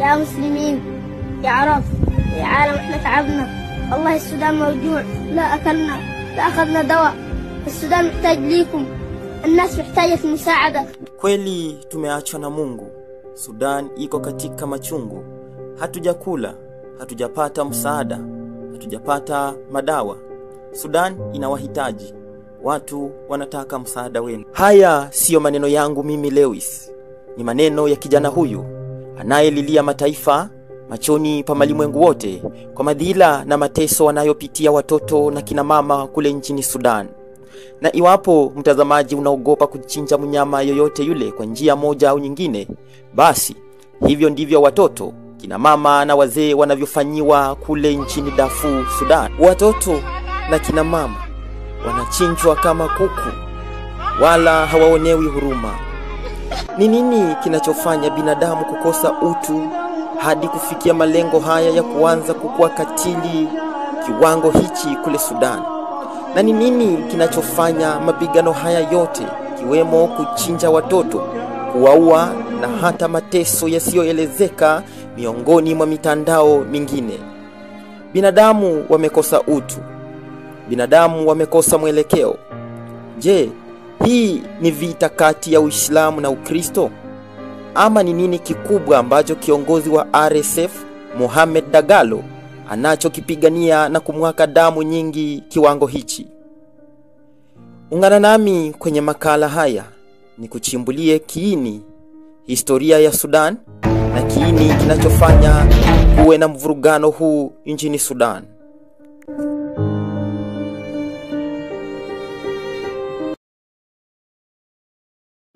يا مسلمين، يا عرب، يا عالم، احنا تعبنا والله. السودان موجوع، لا أكلنا لا أخذنا دواء. السودان محتاج ليكم، الناس محتاجة المساعدة. Kweli tumeachwa na Mungu. Sudan iko katika machungu. Hatujakula, hatujapata msaada, hatujapata madawa. Sudan inawahitaji. Watu wanataka msaada wenu. Haya siyo maneno yangu mimi Lewis. Ni maneno ya kijana huyu anayelilia mataifa machoni pa malimwengu wote kwa madhila na mateso wanayopitia watoto na kina mama kule nchini Sudan. Na iwapo mtazamaji unaogopa kuchinja mnyama yoyote yule kwa njia moja au nyingine, basi hivyo ndivyo watoto, kina mama na wazee wanavyofanyiwa kule nchini Darfur, Sudan. Watoto na kina mama wanachinjwa kama kuku, wala hawaonewi huruma. Ni nini kinachofanya binadamu kukosa utu hadi kufikia malengo haya ya kuanza kukua katili kiwango hichi kule Sudan? Na ni nini kinachofanya mapigano haya yote, kiwemo kuchinja watoto, kuwaua na hata mateso yasiyoelezeka miongoni mwa mitandao mingine? Binadamu wamekosa utu. Binadamu wamekosa mwelekeo. Je, hii ni vita kati ya Uislamu na Ukristo? Ama ni nini kikubwa ambacho kiongozi wa RSF Mohamed Dagalo anachokipigania na kumwaka damu nyingi kiwango hichi? Ungana nami kwenye makala haya nikuchimbulie kiini historia ya Sudan na kiini kinachofanya kuwe na mvurugano huu nchini Sudan.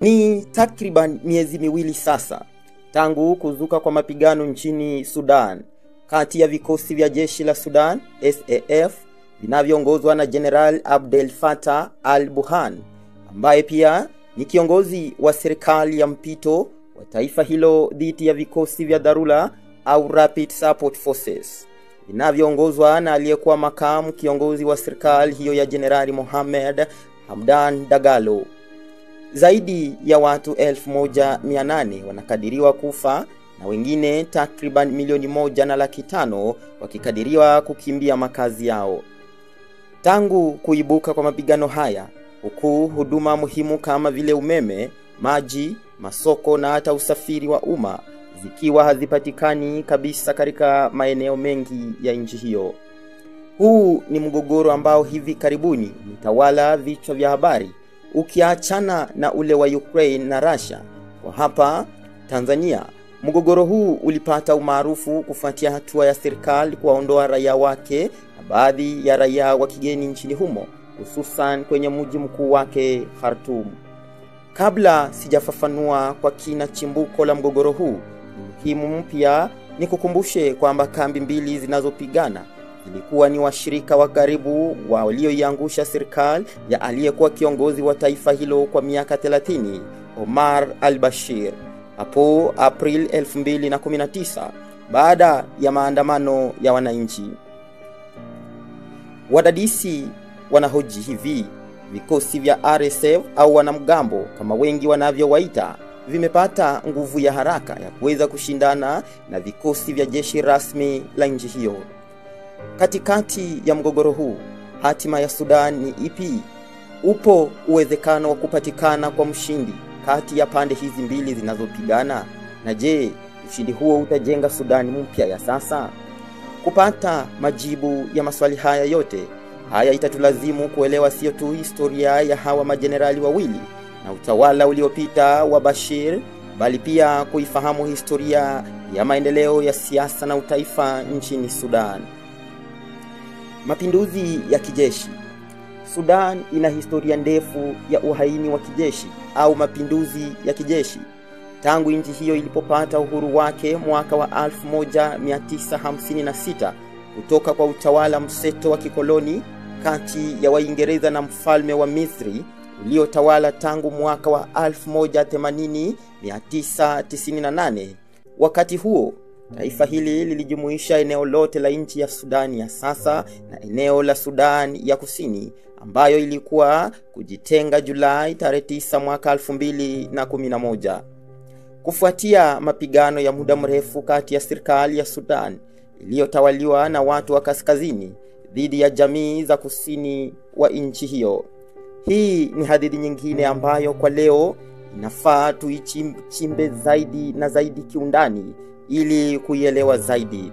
Ni takriban miezi miwili sasa tangu kuzuka kwa mapigano nchini Sudan kati ya vikosi vya jeshi la Sudan SAF vinavyoongozwa na General Abdel Fattah al-Burhan, ambaye pia ni kiongozi wa serikali ya mpito wa taifa hilo, dhidi ya vikosi vya dharura au Rapid Support Forces vinavyoongozwa na aliyekuwa makamu kiongozi wa serikali hiyo ya General Mohamed Hamdan Dagalo. Zaidi ya watu 1800 wanakadiriwa kufa na wengine takriban 1,500,000 wakikadiriwa kukimbia makazi yao. Tangu kuibuka kwa mapigano haya, huku huduma muhimu kama vile umeme, maji, masoko na hata usafiri wa umma zikiwa hazipatikani kabisa katika maeneo mengi ya nchi hiyo. Huu ni mgogoro ambao hivi karibuni umetawala vichwa vya habari, ukiachana na ule wa Ukraine na Russia. Kwa hapa Tanzania, mgogoro huu ulipata umaarufu kufuatia hatua ya serikali kuwaondoa raia wake na baadhi ya raia wa kigeni nchini humo, hususan kwenye mji mkuu wake Khartoum. Kabla sijafafanua kwa kina chimbuko la mgogoro huu, ni muhimu pia nikukumbushe kwamba kambi mbili zinazopigana ilikuwa ni washirika wa karibu wa walioiangusha serikali ya aliyekuwa kiongozi wa taifa hilo kwa miaka 30, Omar al-Bashir, hapo April 2019 baada ya maandamano ya wananchi. Wadadisi wanahoji hivi: vikosi vya RSF au wanamgambo kama wengi wanavyowaita vimepata nguvu ya haraka ya kuweza kushindana na vikosi vya jeshi rasmi la nchi hiyo. Katikati ya mgogoro huu, hatima ya Sudan ni ipi? Upo uwezekano wa kupatikana kwa mshindi kati ya pande hizi mbili zinazopigana? Na je, ushindi huo utajenga Sudan mpya ya sasa? Kupata majibu ya maswali haya yote, haya itatulazimu kuelewa sio tu historia ya hawa majenerali wawili na utawala uliopita wa Bashir, bali pia kuifahamu historia ya maendeleo ya siasa na utaifa nchini Sudan. Mapinduzi ya kijeshi. Sudan ina historia ndefu ya uhaini wa kijeshi au mapinduzi ya kijeshi tangu nchi hiyo ilipopata uhuru wake mwaka wa 1956 kutoka kwa utawala mseto wa kikoloni kati ya Waingereza na mfalme wa Misri uliotawala tangu mwaka wa 1898. Wakati huo taifa hili lilijumuisha eneo lote la nchi ya Sudan ya sasa na eneo la Sudan ya Kusini ambayo ilikuwa kujitenga Julai tarehe 9 mwaka 2011. Kufuatia mapigano ya muda mrefu kati ya serikali ya Sudan iliyotawaliwa na watu wa kaskazini dhidi ya jamii za kusini wa nchi hiyo. Hii ni hadithi nyingine ambayo kwa leo inafaa tuichimbe zaidi na zaidi kiundani ili kuielewa zaidi.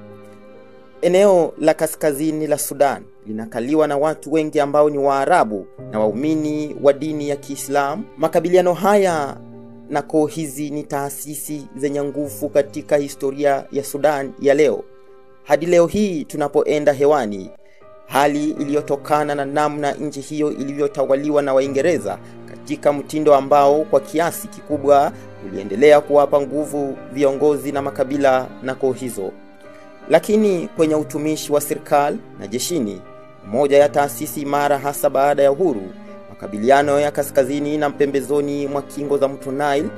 Eneo la kaskazini la Sudan linakaliwa na watu wengi ambao ni Waarabu na waumini wa dini ya Kiislamu. Makabiliano haya na koo hizi ni taasisi zenye nguvu katika historia ya Sudan ya leo. Hadi leo hii tunapoenda hewani, hali iliyotokana na namna nchi hiyo ilivyotawaliwa na Waingereza katika mtindo ambao kwa kiasi kikubwa uliendelea kuwapa nguvu viongozi na makabila na koo hizo. Lakini kwenye utumishi wa serikali na jeshini, moja ya taasisi imara hasa baada ya uhuru, makabiliano ya kaskazini na pembezoni mwa kingo za mto Nile,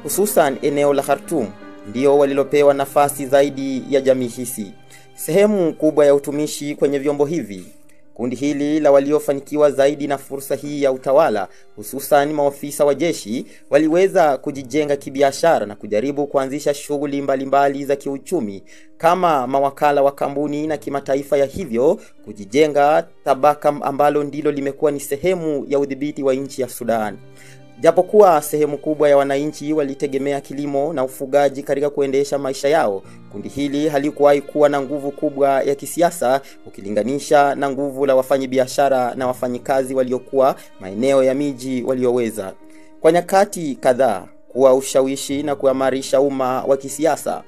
hususan eneo la Khartoum, ndio walilopewa nafasi zaidi ya jamii hizi. Sehemu kubwa ya utumishi kwenye vyombo hivi, kundi hili la waliofanikiwa zaidi na fursa hii ya utawala, hususan maofisa wa jeshi, waliweza kujijenga kibiashara na kujaribu kuanzisha shughuli mbalimbali za kiuchumi kama mawakala wa kampuni na kimataifa, ya hivyo kujijenga tabaka ambalo ndilo limekuwa ni sehemu ya udhibiti wa nchi ya Sudan. Japokuwa sehemu kubwa ya wananchi walitegemea kilimo na ufugaji katika kuendesha maisha yao, kundi hili halikuwahi kuwa na nguvu kubwa ya kisiasa ukilinganisha na nguvu la wafanyabiashara na wafanyikazi waliokuwa maeneo ya miji walioweza kwa nyakati kadhaa kuwa ushawishi na kuimarisha umma wa kisiasa.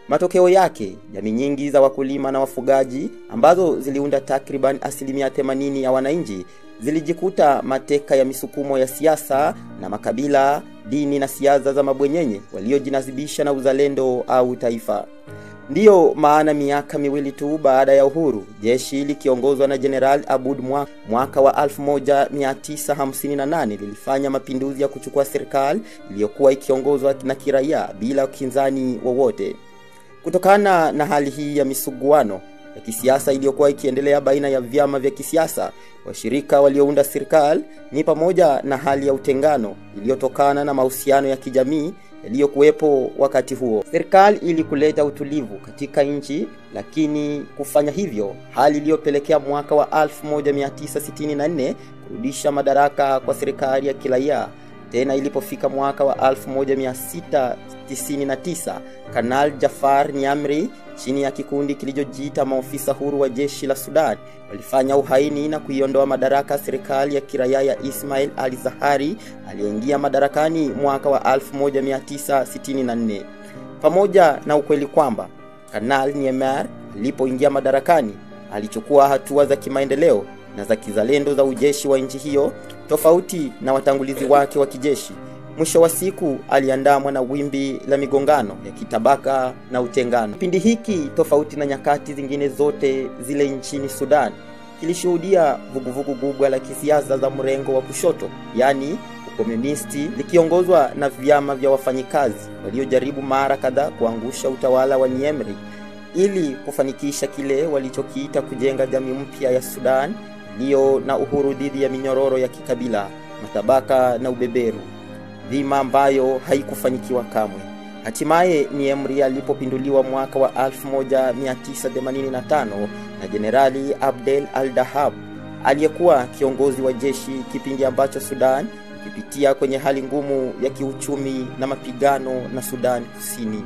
Matokeo yake, jamii nyingi za wakulima na wafugaji ambazo ziliunda takriban 80% ya wananchi zilijikuta mateka ya misukumo ya siasa na makabila, dini na siasa za mabwenyenye waliojinasibisha na uzalendo au taifa. Ndiyo maana miaka miwili tu baada ya uhuru, jeshi likiongozwa na General Abud mwaka wa 1958 lilifanya mapinduzi ya kuchukua serikali iliyokuwa ikiongozwa na kiraia bila ukinzani wowote. Kutokana na hali hii ya misuguano ya kisiasa iliyokuwa ikiendelea baina ya vyama vya kisiasa, washirika waliounda serikali, ni pamoja na hali ya utengano iliyotokana na mahusiano ya kijamii yaliyokuwepo wakati huo. Serikali ili kuleta utulivu katika nchi, lakini kufanya hivyo, hali iliyopelekea mwaka wa 1964 kurudisha madaraka kwa serikali ya kiraia. Tena ilipofika mwaka wa 1699, Kanal Jafar Niamri chini ya kikundi kilichojiita maofisa huru wa jeshi la Sudan walifanya uhaini na kuiondoa madaraka serikali ya kiraia ya Ismail al-Zahari aliyeingia madarakani mwaka wa 1964. Pamoja na ukweli kwamba Kanal Niamri alipoingia madarakani alichukua hatua za kimaendeleo na za kizalendo za ujeshi wa nchi hiyo tofauti na watangulizi wake wa kijeshi, mwisho wa siku aliandamwa na wimbi la migongano ya kitabaka na utengano. Kipindi hiki, tofauti na nyakati zingine zote zile nchini Sudan, kilishuhudia vuguvugu kubwa la kisiasa za mrengo wa kushoto, yani ukomunisti, likiongozwa na vyama vya wafanyikazi waliojaribu mara kadhaa kuangusha utawala wa Niamri ili kufanikisha kile walichokiita kujenga jamii mpya ya Sudan iliyo na uhuru dhidi ya minyororo ya kikabila, matabaka na ubeberu, dhima ambayo haikufanikiwa kamwe. Hatimaye Niamri alipopinduliwa mwaka wa 1985 na Jenerali Abdel al-Dahab aliyekuwa kiongozi wa jeshi, kipindi ambacho Sudan ikipitia kwenye hali ngumu ya kiuchumi na mapigano na Sudan Kusini.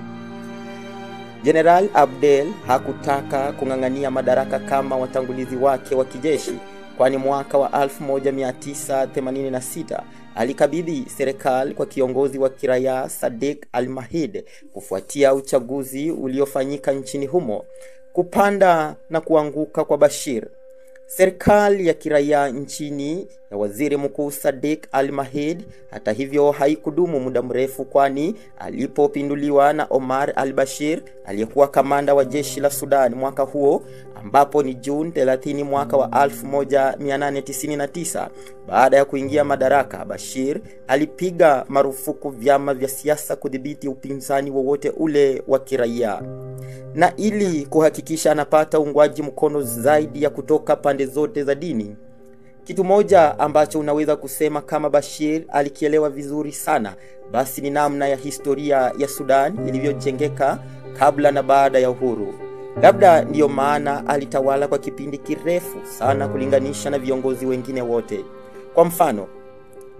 Jenerali Abdel hakutaka kung'ang'ania madaraka kama watangulizi wake wa kijeshi, kwani mwaka wa 1986 alikabidhi serikali kwa kiongozi wa kiraia Sadiq al-Mahdi kufuatia uchaguzi uliofanyika nchini humo. Kupanda na kuanguka kwa Bashir. Serikali ya kiraia nchini ya Waziri Mkuu Sadiq al-Mahdi hata hivyo haikudumu muda mrefu, kwani alipopinduliwa na Omar al-Bashir aliyekuwa kamanda wa jeshi la Sudan mwaka huo, ambapo ni Juni 30 mwaka wa 1899. Baada ya kuingia madaraka, Bashir alipiga marufuku vyama vya siasa kudhibiti upinzani wowote ule wa kiraia, na ili kuhakikisha anapata uungwaji mkono zaidi ya kutoka pande zote za dini, Kitu moja ambacho unaweza kusema kama Bashir alikielewa vizuri sana, basi ni namna ya historia ya Sudan ilivyojengeka kabla na baada ya uhuru. Labda ndiyo maana alitawala kwa kipindi kirefu sana kulinganisha na viongozi wengine wote. Kwa mfano,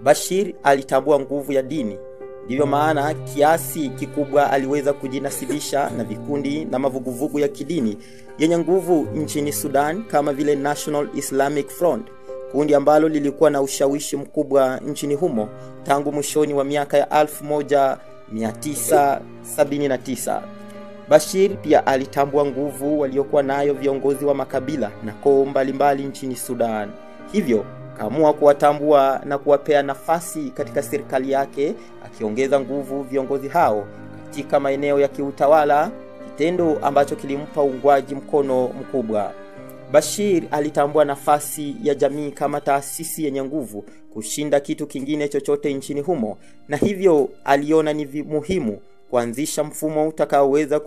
Bashir alitambua nguvu ya dini. Ndivyo maana kiasi kikubwa aliweza kujinasibisha na vikundi na mavuguvugu ya kidini yenye nguvu nchini Sudan kama vile National Islamic Front, kundi ambalo lilikuwa na ushawishi mkubwa nchini humo tangu mwishoni wa miaka ya 1979. Bashir pia alitambua nguvu waliokuwa nayo viongozi wa makabila na koo mbalimbali nchini Sudan. Hivyo kaamua kuwatambua na kuwapea nafasi katika serikali yake, akiongeza nguvu viongozi hao katika maeneo ya kiutawala, kitendo ambacho kilimpa uungwaji mkono mkubwa. Bashir alitambua nafasi ya jamii kama taasisi yenye nguvu kushinda kitu kingine chochote nchini humo, na hivyo aliona ni muhimu kuanzisha mfumo utakaoweza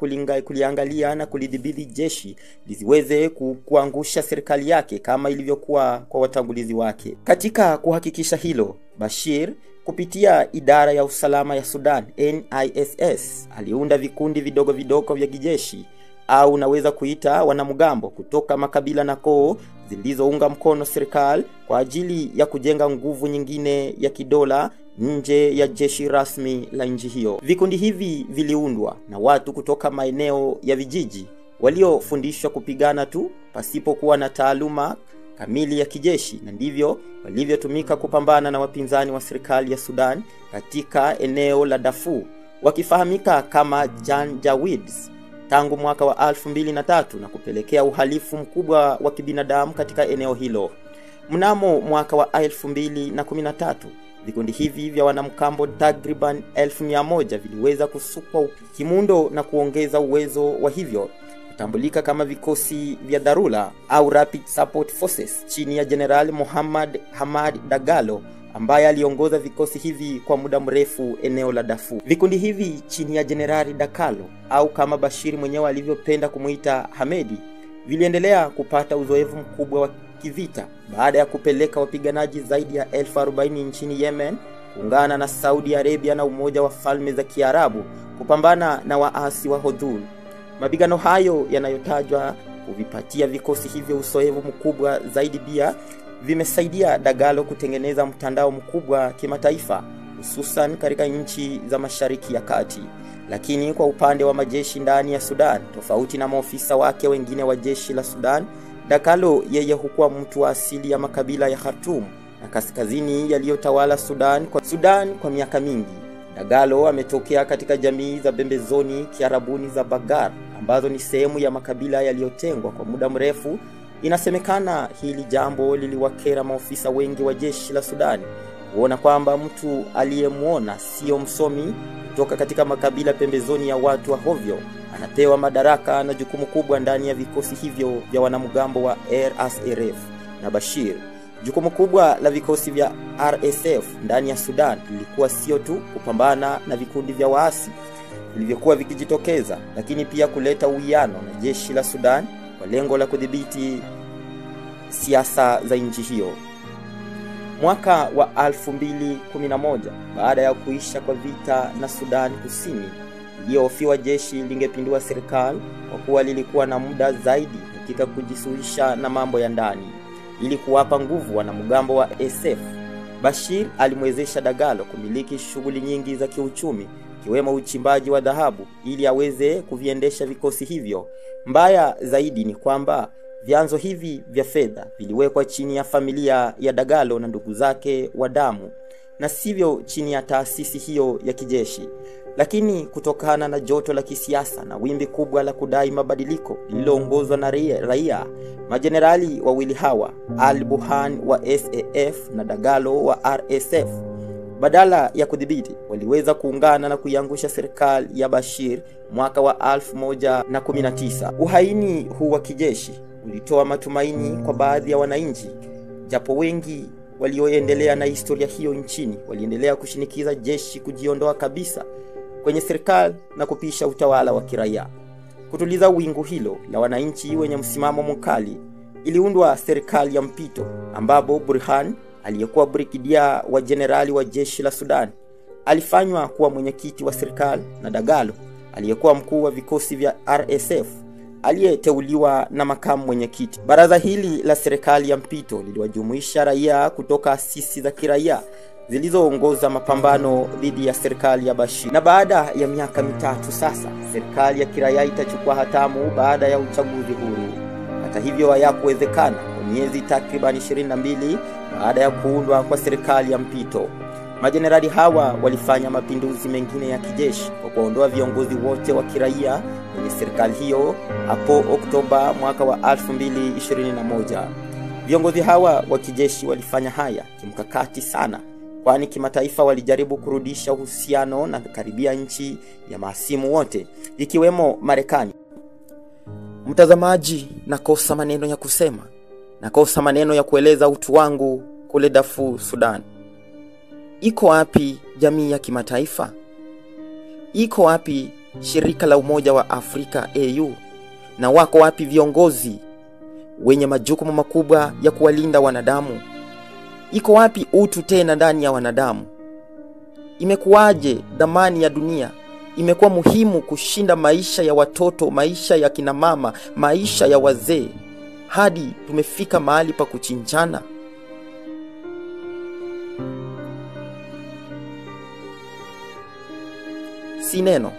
kuliangalia na kulidhibiti jeshi lisiweze kuangusha serikali yake kama ilivyokuwa kwa watangulizi wake. Katika kuhakikisha hilo, Bashir kupitia idara ya usalama ya Sudan NISS aliunda vikundi vidogo vidogo vya kijeshi au naweza kuita wanamgambo kutoka makabila na koo zilizounga mkono serikali kwa ajili ya kujenga nguvu nyingine ya kidola nje ya jeshi rasmi la nchi hiyo. Vikundi hivi viliundwa na watu kutoka maeneo ya vijiji waliofundishwa kupigana tu pasipokuwa na taaluma kamili ya kijeshi, na ndivyo walivyotumika kupambana na wapinzani wa serikali ya Sudan katika eneo la Darfur, wakifahamika kama Janjaweeds tangu mwaka wa 2003 na kupelekea uhalifu mkubwa wa kibinadamu katika eneo hilo. Mnamo mwaka wa 2013, vikundi hivi vya wanamgambo takriban 100,000 viliweza kusukwa kimundo na kuongeza uwezo wa hivyo kutambulika kama vikosi vya dharura au Rapid Support Forces chini ya General Muhammad Hamad Dagalo, ambaye aliongoza vikosi hivi kwa muda mrefu eneo la Darfur. Vikundi hivi chini ya Generali Dagalo, au kama Bashir mwenyewe alivyopenda kumuita Hamedi, viliendelea kupata uzoefu mkubwa wa kivita baada ya kupeleka wapiganaji zaidi ya 40,000 nchini Yemen kuungana na Saudi Arabia na Umoja wa Falme za Kiarabu kupambana na waasi wa Houthi. Mapigano hayo yanayotajwa kuvipatia vikosi hivyo uzoefu mkubwa zaidi pia vimesaidia Dagalo kutengeneza mtandao mkubwa kimataifa, hususan katika nchi za Mashariki ya Kati. Lakini kwa upande wa majeshi ndani ya Sudan, tofauti na maofisa wake wengine wa jeshi la Sudan, Dagalo yeye hukuwa mtu wa asili ya makabila ya Khartoum na kaskazini yaliyotawala Sudan kwa miaka mingi. Dagalo ametokea katika jamii za pembezoni Kiarabuni za Bagar, ambazo ni sehemu ya makabila yaliyotengwa kwa muda mrefu. Inasemekana hili jambo liliwakera maofisa wengi wa jeshi la Sudan kuona kwamba mtu aliyemuona sio msomi kutoka katika makabila pembezoni ya watu wa hovyo anapewa madaraka na jukumu kubwa ndani ya vikosi hivyo vya wanamgambo wa RSF na Bashir. Jukumu kubwa la vikosi vya RSF ndani ya Sudan lilikuwa sio tu kupambana na vikundi vya waasi vilivyokuwa vikijitokeza, lakini pia kuleta uwiano na jeshi la Sudan kwa lengo la kudhibiti siasa za nchi hiyo. Mwaka wa 2011, baada ya kuisha kwa vita na Sudan Kusini, iliyohofiwa jeshi lingepindua serikali kwa kuwa lilikuwa na muda zaidi katika kujisuhisha na mambo ya ndani ili kuwapa nguvu wanamgambo wa SF. Bashir alimwezesha Dagalo kumiliki shughuli nyingi za kiuchumi, kiwemo uchimbaji wa dhahabu, ili aweze kuviendesha vikosi hivyo. Mbaya zaidi ni kwamba vyanzo hivi vya fedha viliwekwa chini ya familia ya Dagalo na ndugu zake wa damu, na sivyo chini ya taasisi hiyo ya kijeshi. Lakini kutokana na joto la kisiasa na wimbi kubwa la kudai mabadiliko lililoongozwa na raia, majenerali wawili hawa, Al Burhan wa SAF na Dagalo wa RSF, badala ya kudhibiti, waliweza kuungana na kuiangusha serikali ya Bashir mwaka wa 2019. Uhaini huu wa kijeshi ulitoa matumaini kwa baadhi ya wananchi, japo wengi walioendelea na historia hiyo nchini waliendelea kushinikiza jeshi kujiondoa kabisa kwenye serikali na kupisha utawala wa kiraia. Kutuliza wingu hilo la wananchi wenye msimamo mkali, Iliundwa serikali ya mpito ambapo Burhan aliyekuwa brikidia wa jenerali wa jeshi la Sudan alifanywa kuwa mwenyekiti wa serikali na Dagalo aliyekuwa mkuu wa vikosi vya RSF aliyeteuliwa na makamu mwenyekiti. Baraza hili la serikali ya mpito liliwajumuisha raia kutoka asisi za kiraia zilizoongoza mapambano dhidi ya serikali ya Bashir. Na baada ya miaka 3 sasa, serikali ya kiraia itachukua hatamu baada ya uchaguzi huru. Hata hivyo hayakuwezekana kwa miezi takriban 22 baada ya kuundwa kwa serikali ya mpito. Majenerali hawa walifanya mapinduzi mengine ya kijeshi kwa kuondoa viongozi wote wa kiraia kwenye serikali hiyo hapo Oktoba mwaka wa 2021. Viongozi hawa wa kijeshi walifanya haya kimkakati sana, kwani kimataifa walijaribu kurudisha uhusiano na karibia nchi ya mahasimu wote ikiwemo Marekani. Mtazamaji, nakosa maneno ya kusema, nakosa maneno ya kueleza utu wangu kule Darfur, Sudan. Iko wapi jamii ya kimataifa? Iko wapi shirika la Umoja wa Afrika AU? Na wako wapi viongozi wenye majukumu makubwa ya kuwalinda wanadamu? Iko wapi utu tena ndani ya wanadamu? Imekuwaje dhamani ya dunia imekuwa muhimu kushinda maisha ya watoto, maisha ya kina mama, maisha ya wazee, hadi tumefika mahali pa kuchinjana? Si neno,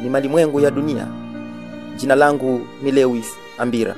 ni malimwengu ya dunia. Jina langu ni Lewis Ambira.